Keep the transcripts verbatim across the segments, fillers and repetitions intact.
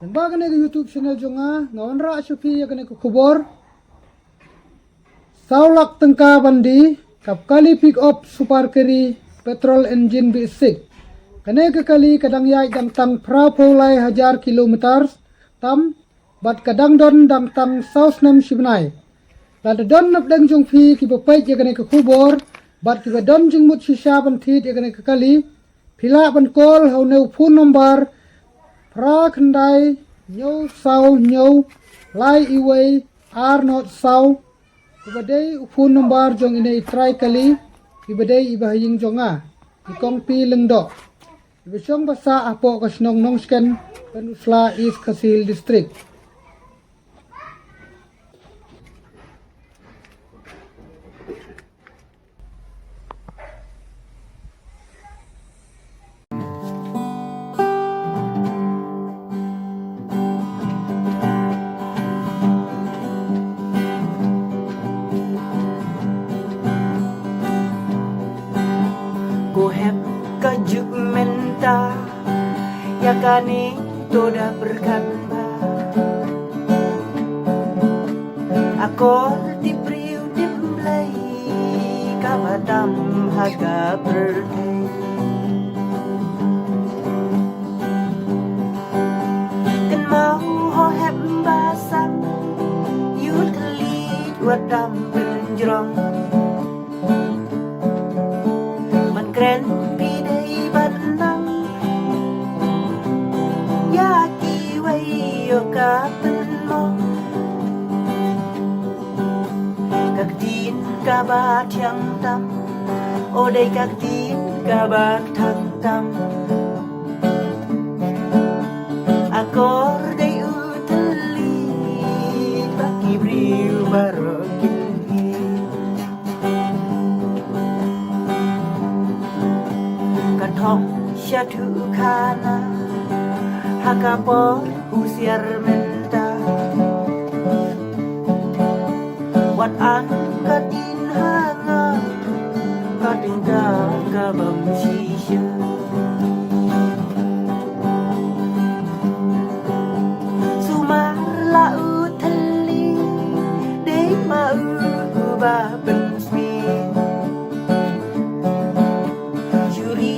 Lyngba kane ka YouTube channel jong nga, nga wanrah sha phi ïa kane ka khubor. Saw lak tyngka ban die ka kali pick up super carry petrol engine basic. Kane ka kali ka dang ïaid dang tang phra phew lai hajar kilometer tam, bad ka dang don dang tang saw snem shibnai. Lada don napdeng jong phi kiba peit ïa kane ka khubor bad kiba don jingmut shisha ban thied ïa kane ka kali, phi lah ban call ha une u phone number phra khyndai hynñiew saw hynñiew lai uwei ar not saw. Uba dei u phone number jong ine i trai kali, iba dei iba ha ïing jong nga, i Kong P Lyngdoh, iba shong ba sah hapoh ka shnong Nongshken, Pynursla, East Khasi Hills District. Ko hep ka juk mynta ïa kane to da pyrkhat ba akor tip briew tip Blei kaba tam ha ka pyrthei. Kynmaw ho hep ba sang ïu tylli wat tam pynjrong. Man kren phi dei ban nang ïa kiwei ïoh ka pynmong. Ka ktien kaba thiang tam, o dei ka ktien kaba thang tam. Akor dei u tylli ba ki briew baroh kin ïohi. Ka thong sha thuh khana ha ka por husiar mynta. Wat an ka tin ha nga ka tyngka ka bym shisha. Sumar la u tylli dei ma u uba pynsmit. Juri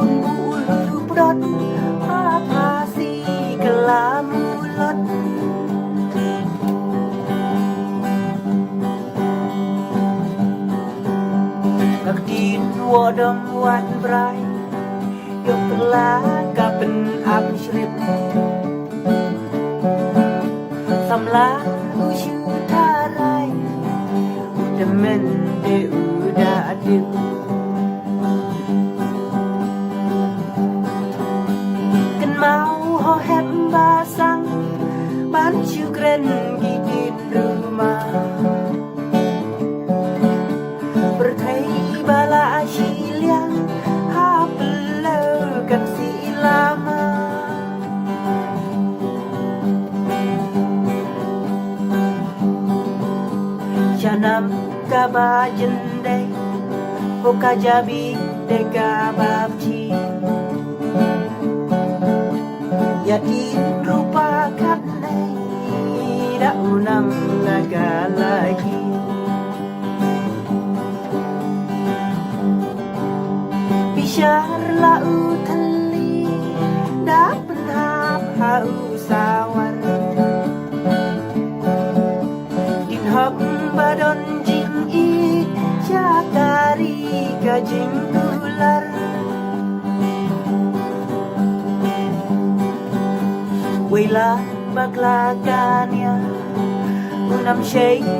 un buh u prot ha phasi kylla mulot. Ka ktien wa dom wan brai ïoh pyrla ka pynap shrip. Samla u shu tharai u tymmen te u da tip. Kynmaw ho hep ba sang ban shu kren ki ktien rumah. Pyrthei ba la shiliang ha pynlong kan si lama. Sha nam kaba jyndei, ho ka jabi te kaba bji. Ïa tin rupa katne da u nam na ka lagi. Bishar la u thylli da pynhap ha u sawar. Din hok ba don jingïeit sha ka ri ka jingkular. Wei la bakla ka nia u nam shei